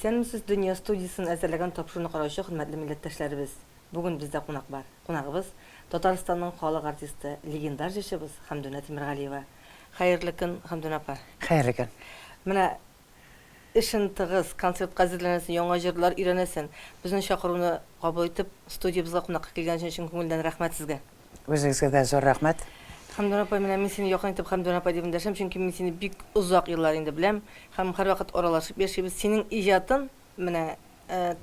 Исәнмесез, Дөнья студиясен әзерләгән тапшыруны караучы хөрмәтле милләттәшләребез! Бүген бездә кунак бар. Кунагыбыз, Татарстанның халык артисты, легендар җырчыбыз Хәмдүнә Тимергалиева. Хәерле көн, Хәмдүнә апа! Хәерле көн! Менә эшен тыгыз, концертка әзерләнәсен, яңа җырлар өйрәнәсен. Безнең чакыруны кабул итеп, студиябезгә кунакка килгән өчен чын күңелдән рәхмәт сезгә! Үзегезгә дә зур рәхмәт. Хәмдүнә апай, менә мин сине якын итеп Хәмдүнә апай дип эндәшәм, чөнки мин сине бик озак еллар инде беләм һәм һәрвакыт аралашып яшибез. Синең иҗатын менә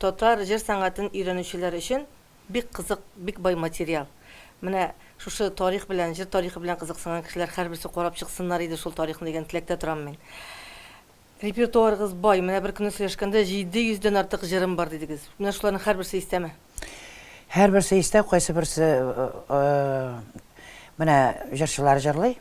татар җыр сәнгатен өйрәнүчеләр өчен бик кызык, бик бай материал. Менә шушы тарих белән, җыр тарихы белән кызыксынган кешеләр һәрберсе карап чыксыннар иде шул тарихны дигән теләктә торам мин. Репертуарыгыз бай, менә бер көнне сөйләшкәндә 700 дән артык җырым бар дидегез. Менә шуларның һәрберсе истәме? Һәрберсе истә, кайсы берсе менә җырчылар җырлый.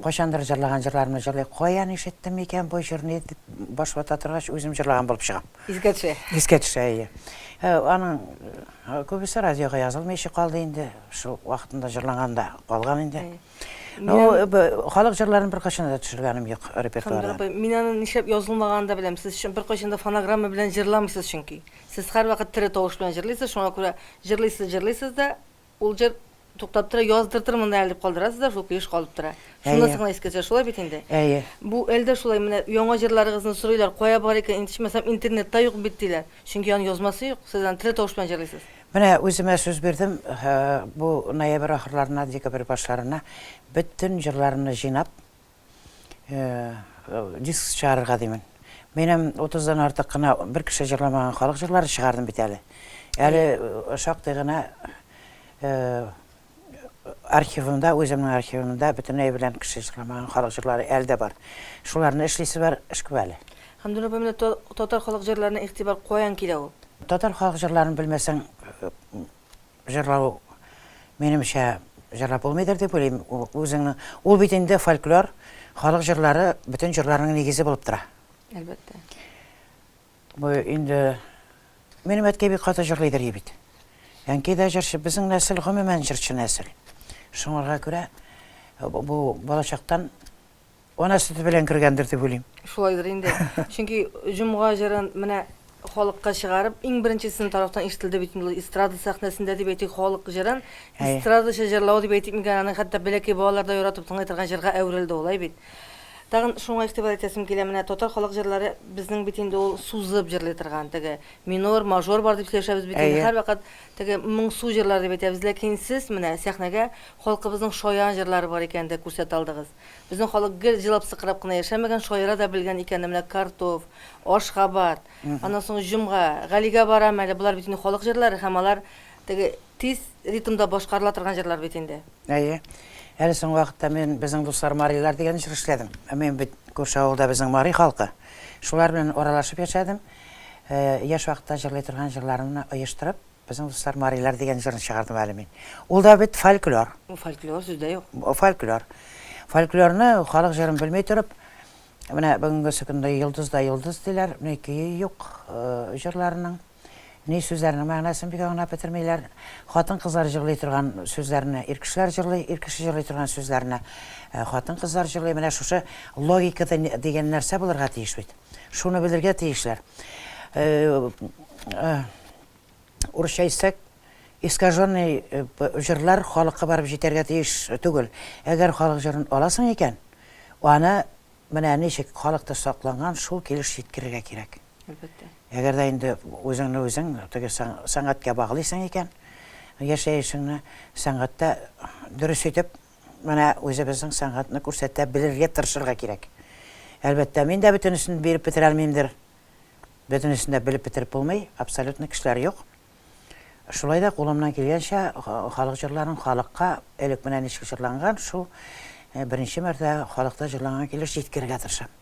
Кайчандыр җырлаган җырларымны җырлый. Каян ишеттем икән бу җырны дип баш вата торгач, үзем җырлаган булып чыгам. Искә төшә. Искә төшә, әйе. Аның күбесе радиога язылмыйча калды инде. Шул вакытында җырланган да калган инде. Ну, халык җырларын беркайчан да төшергәнем юк репертуардан. Хәмдүнә апай, мин аны нишләп язылмаганын да беләм. Сез беркайчан да фонограмма белән җырламыйсыз чөнки. Сез һәрвакыт тере тавыш белән җырлыйсыз, шуңа күрә җырлыйсыз, җырлыйсыз да, ул җыр туктап тора, яздыртырмын да әле дип калдырасыз да, шул көеш калып тора. Шуннан соң гына искә төшә, шулай бит инде? Әйе. Бу әле дә шулай, менә яңа җырларыгызны сорыйлар, кая бар икән, ичмасам интернетта юк бит, диләр. Чөнки аның язмасы юк, сез аны тере тавыш белән җырлыйсыз. Менә үземә сүз бирдем, бу ноябрь ахырларына, декабрь башларына бөтен җырларымны җыйнап, диск чыгарырга димен. Минем утыздан артык кына бер кеше җырламаган халык җырлары чыгардым бит әле. Әле шактый гына архивымда, үземнең архивымда бөтенләй белән кеше җырламаган халык җырлары әле дә бар. Шуларны эшлисе бар, эш күп әле. Хәмдүнә апа, менә татар халык җырларына игътибар каян килә ул? Татар халык җырларын белмәсәң, җырлау, минемчә, җырлап булмыйдыр дип уйлыйм. Үзеңнең, ул бит инде фольклор, халык җырлары бөтен җырларның нигезе булып тора. Әлбәттә. Бу инде минем әткәй бик каты җырлыйдыр и бит. Әнкәй дә җырчы, безнең нәсел гомумән җырчы нәсел. Шуңарга күрә бу балачактан ана сөте белән кергәндер дип уйлыйм. Шулайдыр инде. Чөнки җомга җырын менә халыкка чыгарып, иң беренче сезнең тарафтан ишетелде бит инде ул эстрада сәхнәсендә дип әйтик, халык җырын эстрадача җырлау дип әйтик микән, аны хәтта бәләкәй балалар да яратып тыңлый торган җырга әверелде ул, әй бит. Тагын шуңа игътибар итәсем килә, менә татар халык җырлары безнең бит инде ул сузып җырлый торган, теге минор, мажор бар дип сөйләшәбез бит инде, һәрвакыт теге моңсу җырлар дип әйтәбез. Ләкин сез менә сәхнәгә халкыбызның шаян җырлары бар икәнен дә күрсәтә алдыгыз. Безнең халык гел җылап-сыкрап кына яшәмәгән, шаяра да белгән икән. Менә Картоф, Ашхабад, аннан соң Җомга, Галигә барам әле, болар бит инде халык җырлары һәм алар теге Тиз ритмда башкарыла торган җырлар бит инде. Әйе. Әле соңгы вакытта мин Безнең дуслар марилар дигән җыр эшләдем. Ә мин бит күрше авылда безнең мари халкы. Шулар белән аралашып яшәдем. Яшь вакытта җырлый торган җырларымны оештырып, Безнең дуслар марилар дигән җырны чыгардым әле мин. Ул да бит фольклор. Ул фольклор, сүз дә юк. Фольклор. Фольклорны, халык җырын белми торып, менә бүгенгесе көндә йолдыз да йолдыз диләр, ни көе юк җырларының. Ни сүзләрнең мәгънәсен бик аңлап бетермиләр. Хатын-кызлар җырлый торган сүзләрне ир кешеләр җырлый, ир кеше җырлый торган сүзләрне хатын-кызлар җырлый. Менә шушы логика дигән нәрсә булырга тиеш бит. Шуны белергә тиешләр. Урысча әйтсәк, искаженный җырлар халыкка барып җитәргә тиеш түгел. Әгәр халык җырын аласың икән, аны менә ничек халыкта сакланган, шул килеш җиткерергә кирәк. Әлбәттә. Әгәр дә инде үзеңне үзең теге сәнгатькә баглыйсың икән, яшәешеңне сәнгатьтә дөрес итеп, менә үзебезнең сәнгатьне күрсәтә белергә тырышырга кирәк. Әлбәттә, мин дә бөтенесен биреп бетерә алмыймдыр. Бөтенесен дә белеп бетереп булмый, абсолютно кешеләр юк. Шулай да кулымнан килгәнчә халык җырларын халыкка элек менә ничек җырланган, шул беренче мәртәбә халыкта җырланган килеш җиткерергә тырышам.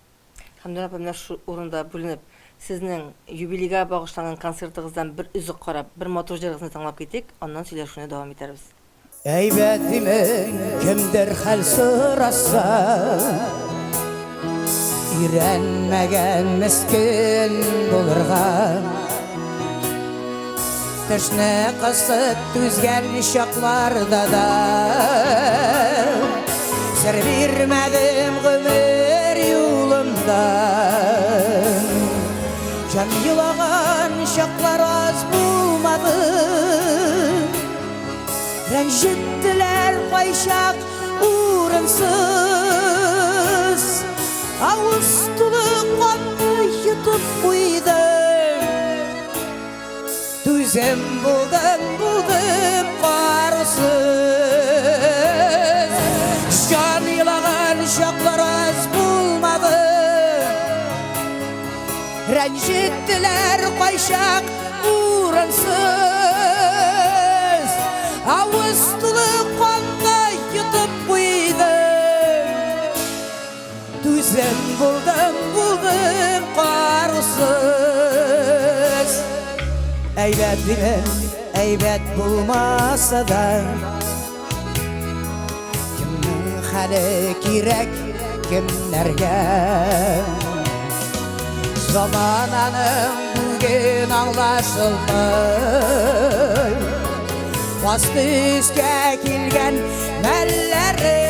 Хәмдүнә апа, менә шул урында бүленеп, сезнең юбилейга багышланган концертыгыздан бер өзек карап, бер матур җырыгызны тыңлап китик, аннан сөйләшүне дәвам итәрбез. Әйбәт димен, кемдер хәл сораса, Өйрәнмәгән мескен булырга. Тешне кысып түзгән чакларда да Сер бирмәдем гомер юлымда. Җан елаган чаклар аз булмады. Рәнҗеттеләр кайчак урынсыз. Авыз тулы канны йотып куйдым. Түзем булдым, булдым карусыз. Җан елаган чаклар аз булмады. Рәнҗеттеләр кайчак урынсыз. Авыз тулы канны йотып куйдым. Түзем булдым, булдым карусыз. Әйбәт димен, әйбәт булмаса да. Кемнең хәле кирәк, кемнәргә? Замананың бүген аңлашылмый. Асты өскә килгән мәлләре.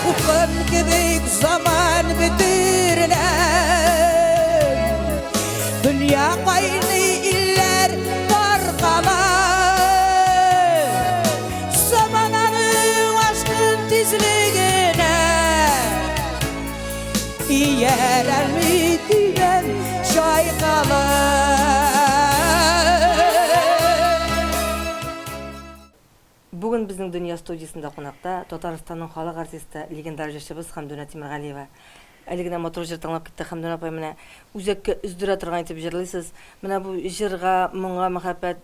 Упкын кебек заман бөтерелә. Дөнья кайный, илләр таркала. Замананың ашкын тизлегенә иярәлми дигән чайкала. Бүген безнең Дөнья студиясендә кунакта Татарстанның халык артисты, легендар җырчыбыз Хәмдүнә Тимергалиева. Әле генә матур җыр тыңлап киттек, Хәмдүнә апай, менә үзәккә өздерә торган итеп җырлыйсыз. Менә бу җырга, моңга мәхәббәт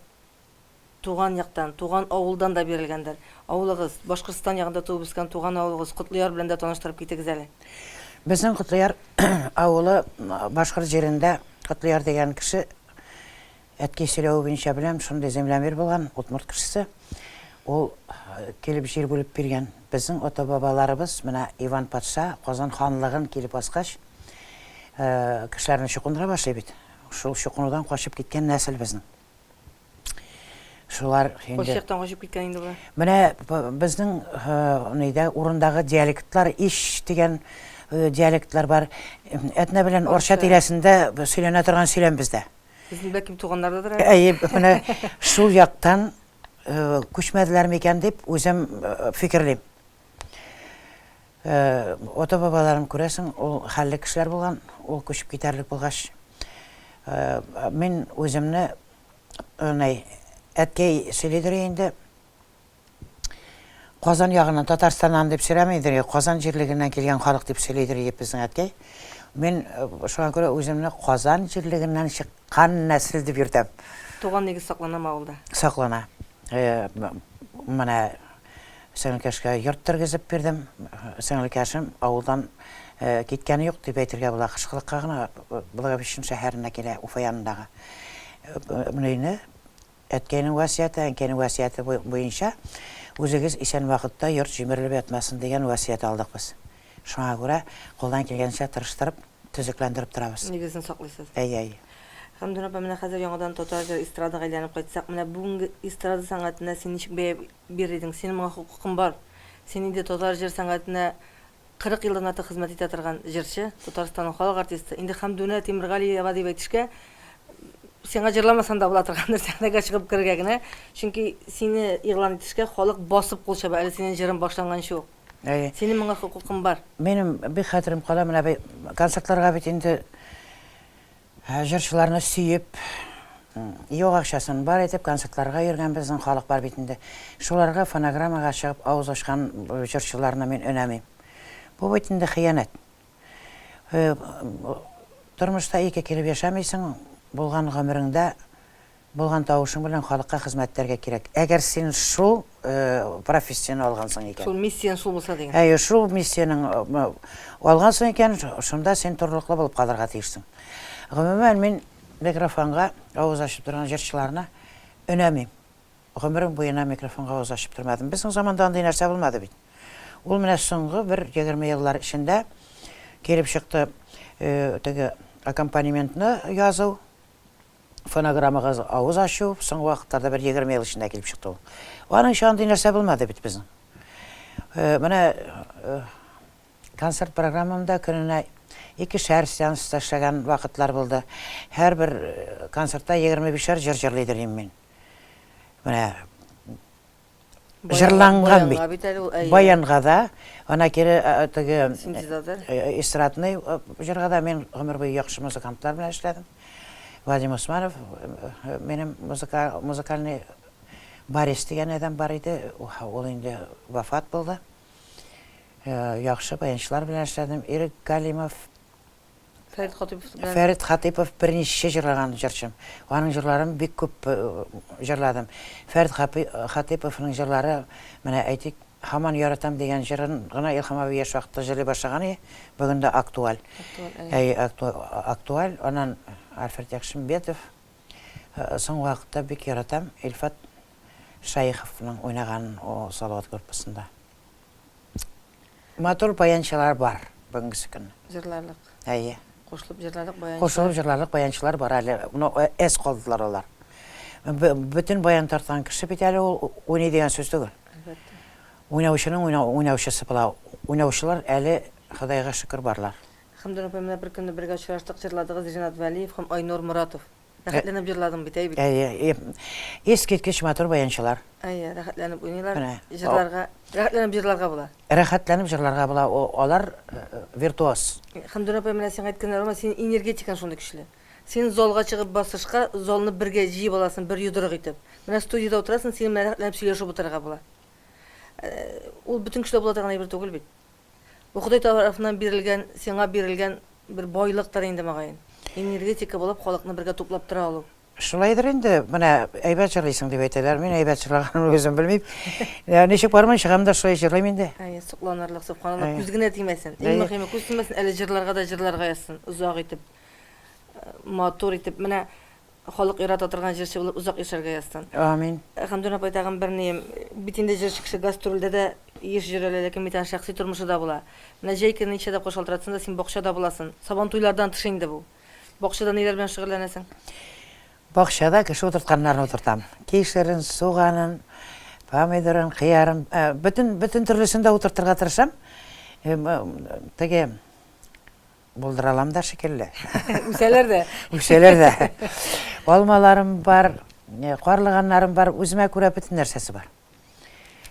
туган яктан, туган авылдан да бирелгәндер. Авылыгыз, Башкортстан ягында туып үскән туган авылыгыз Котлыяр белән дә таныштырып китегез әле. Безнең Котлыяр авылы башкорт җирендә Котлыяр дигән кеше, әткәй сөйләве буенча беләм, шундый землямир булган, удмурт кешесе. Ул килеп җир бүлеп биргән. Безнең ата-бабаларыбыз менә Иван патша Казан ханлыгын килеп баскач, кешеләрне чукындыра башлый бит. Шул чукынудан качып киткән нәсел безнең. Шулар инде. Кайсы яктан качып киткән инде болар? Менә безнең нидә урындагы диалектлар иш дигән диалектлар бар. Әтнә белән Арча тирәсендә сөйләнә торган сөйләм бездә. Безнең бәлкем туганнардадыр әле. Әйе, менә шул яктан күчмәделәр микән дип үзем фикерлим. Ата-бабаларым, күрәсең, ул хәлле кешеләр булган, ул күчеп китәрлек булгач. Мин үземне, ни, әткәй сөйлидер инде, Казан ягыннан, Татарстаннан дип сөйләмидер, Казан җирлегеннән килгән халык дип сөйлидер иде безнең әткәй. Мин шуңа күрә үземне Казан җирлегеннән чыккан нәсел дип йөртәм. Туган нигез сакланамы авылда? Саклана. Менә Сеңелкәшкә йорт тергезеп бирдем. Сеңелкәшем авылдан киткәне юк дип әйтергә була. Кышкылыкка гына Благовещен шәһәренә килә, Уфа янындагы. Өйне әткәйнең васыяте, әнкәйнең васыяте буенча үзегез исән вакытта йорт җимерелеп ятмасын дигән васыять алдык без. Шуңа күрә кулдан килгәнчә тырыштырып, төзекләндереп торабыз. Нигезен саклыйсыз. Әйе, әйе. Хәмдүнә апа, менә хәзер яңадан татар җыр эстрадага әйләнеп кайтсак, менә бүгенге эстрада сәнгатенә син ничек бәя бирер идең, синең моңа хокукың бар. Син инде татар җыр сәнгатенә 40 елдан артык хезмәт итә торган җырчы, Татарстанның халык артисты. Инде Хәмдүнә Тимергалиева дип әйтешкә, сиңа җырламасаң да була торгандыр, сәхнәгә чыгып керергә генә. Чөнки сине игълан итешкә халык басып кул чаба, әле синең җырың башланганчы ук. Әйе. Синең моңа хокукың бар. Минем бик хәтерем кала, менә концертларга бит инде Җырчыларны сөеп, юк акчасын бар итеп концертларга йөргән безнең халык бар бит инде. Шуларга фонограммага чыгып авыз ачкан җырчыларны мин өнәмим. Бу бит инде хыянәт. Тормышта ике килеп яшәмисең, булган гомереңдә Булган тавышың белән халыкка хезмәт итәргә кирәк. Әгәр син шул профессияне алгансың икән. Шул миссияң шул булса дигән. Әйе, шул миссиянең алгансың икән, шунда син турылыклы булып калырга тиешсең. Гомумән, мин микрофонга авыз ачып торган җырчыларны өнәмим. Гомерем буена микрофонга авыз ачып тормадым. Безнең заманда андый нәрсә булмады бит. Ул менә соңгы бер 20 еллар эчендә килеп чыкты теге аккомпанементны язу, Фонограммага авыз ачу соңгы вакытларда бер 20 ел эчендә килеп чыкты ул. Аныңча андый нәрсә булмады бит безнең. Менә Концерт программамда көненә икешәр сеанс та эшләгән вакытлар булды. Һәрбер концертта 25-әр җыр җырлыйдыр идем мин. Менә җырланган бит. Баянга бит әле ул, әйе. Баянга да, ана кире теге Синтезатор. Эстрадный җырга да мин гомер буе яхшы музыкантлар белән эшләдем. Вадим Усманов минем музыка, музыкальный Борис дигән адәм бар иде, ул инде вафат булды. Яхшы баянчылар белән эшләдем. Ирек Галимов, Фәрит Хатыйпов белән. Фәрит Хатыйпов берничә җырлаган җырчым. Аның җырларын бик күп җырладым. Фәрит Хатыйповның җырлары, менә әйтик, Һаман яратам дигән җырын гына Илһам абый яшь вакытта җырлый башлаган иде, бүген дә актуаль. Актуаль, әйе. Әйе, актуаль. Аннан Альфред Якшимбетов. Соңгы вакытта бик яратам Илфат Шәеховның уйнаганын ул Салават группасында. Матур баянчылар бар бүгенгесе көнне. Җырларлык. Әйе. Кушылып җырларлык баянчылар. Кушылып җырларлык баянчылар бар әле. Но әз калдылар алар. Бөтен баян тарткан кеше бит әле ул уйный дигән сүз түгел. Әлбәттә. Уйнаучының уйнаучысы була. Уйнаучылар әле, Ходайга шөкер, барлар. Хәмдүнә апай, менә бер көнне бергә очраштык, җырладыгыз Ринат Вәлиев һәм Айнур Моратов. Рәхәтләнеп җырладың бит, әй бит. Әйе, искиткеч матур баянчылар. Әйе, рәхәтләнеп уйныйлар. Менә. Җырларга, рәхәтләнеп җырларга була. Рәхәтләнеп җырларга була, алар виртуоз. Хәмдүнә апай, менә сиңа әйткәннәр бармы, синең энергетикаң шундый көчле. Син залга чыгып басышка, залны бергә җыеп аласың, бер йодрык итеп. Менә студиядә утырасың, синең белән рәхәтләнеп сөйләшеп утырырга була. Ул бөтен кешедә була торган әйбер түгел бит. Бу Ходай тарафыннан бирелгән, сиңа бирелгән бер байлыктыр инде, мөгаен. Энергетика булып, халыкны бергә туплап тора алу. Шулайдыр инде, менә әйбәт җырлыйсың дип әйтәләр. Мин әйбәт җырлаганымны үзем белмим. Ничек бармын, чыгам да шулай җырлыйм инде. Әйе, сокланырлык, сөбханалла, күз генә тимәсен. Иң мөһиме, күз тимәсен, әле җырларга да җырларга язсын, озак итеп, матур итеп. Менә Халык ярата торган җырчы булып озак яшәргә язсын. Амин. Хәмдүн апай, тагын бер ни, бит инде җырчы кеше гастрольдә дә еш йөрәлә, ләкин бит аның шәхси тормышы да була. Менә җәй көне ничә тапкыр шалтыратсын да, син бакчада буласың. Сабантуйлардан тыш инде бу. Бакчада ниләр белән шөгыльләнәсең? Бакчада кеше утыртканнарны утыртам. Кишерен, суганын, помидорын, кыярын, бөтен, бөтен төрлесен дә утыртырга тырышам. Теге Булдыра алам да шикелле. Үсәләр дә. Үсәләр дә. Алмаларым бар, карлыганнарым бар, үземә күрә бөтен нәрсәсе бар.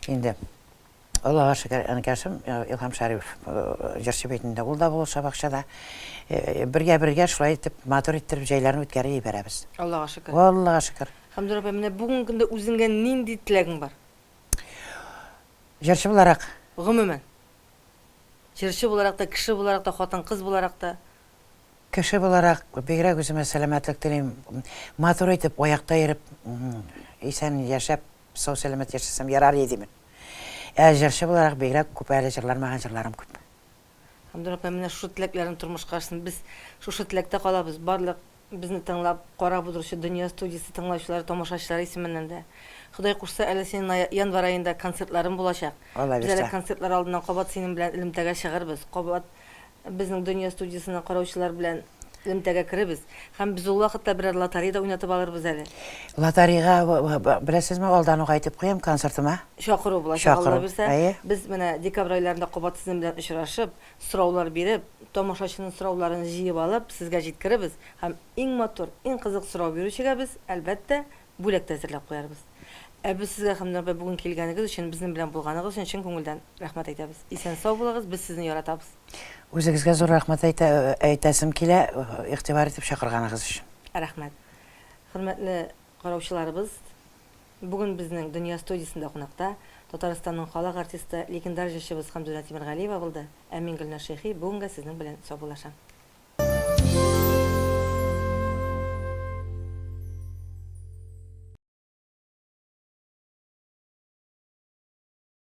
Инде Аллага шөкер, энекәшем Илһам Шәрипов җырчы бит инде, ул да булыша бакчада. Бергә-бергә шулай итеп, матур иттереп җәйләрне үткәреп җибәрәбез. Аллага шөкер. Аллага шөкер. Хәмдүнә апай, менә бүгенге көндә үзеңгә нинди теләгең бар? Җырчы буларак. Гомумән. Җырчы буларак та, кеше буларак та, хатын-кыз буларак та. Кеше буларак, бигрәк үземә сәламәтлек телим. Матур итеп, аякта йөреп, исән яшәп, сау-сәламәт яшәсәм ярар иде димен. Ә җырчы буларак бигрәк күп әле җырланмаган җырларым күп. Хәмдүнә апай, менә шушы теләкләрең тормышка ашсын. Без шушы теләктә калабыз. Барлык Безне тыңлап, карап утыручы Дөнья студиясе тыңлаучылары, тамашачылары исеменнән дә. Ходай кушса, әле синең ноя, январь аенда концертларың булачак. Алла Без әле бирсә. концертлар алдыннан кабат синең белән элемтәгә чыгырбыз. Кабат безнең Дөнья студиясенә караучылар белән элемтәгә керербез. Һәм без ул вакытта берәр лоторея да уйнатып алырбыз әле. Лотореяга, беләсезме, алдан ук әйтеп куям, концертыма. Чакыру булачак, Алла Чакыру, бирсә. әйе. Без менә декабрь айларында кабат сезнең белән очрашып, Сораулар биреп, тамашачының сорауларын җыеп алып, сезгә җиткерербез һәм иң матур, иң кызык сорау бирүчегә без, әлбәттә, бүләк тә әзерләп куярбыз. Ә без сезгә, Хәмдүнә апай, бүген килгәнегез өчен, безнең белән булганыгыз өчен чын күңелдән рәхмәт әйтәбез. Исән-сау булыгыз, без сезне яратабыз. Үзегезгә зур рәхмәт әйтәсем килә, игътибар итеп чакырганыгыз өчен. Рәхмәт. Хөрмәтле караучыларыбыз, Бүген безнең Дөнья студиясендә кунакта Татарстанның халык артисты, легендар җырчыбыз Хәмдүнә Тимергалиева булды, ә мин Гөлназ Шәйхи бүгенгә сезнең белән саубуллашам.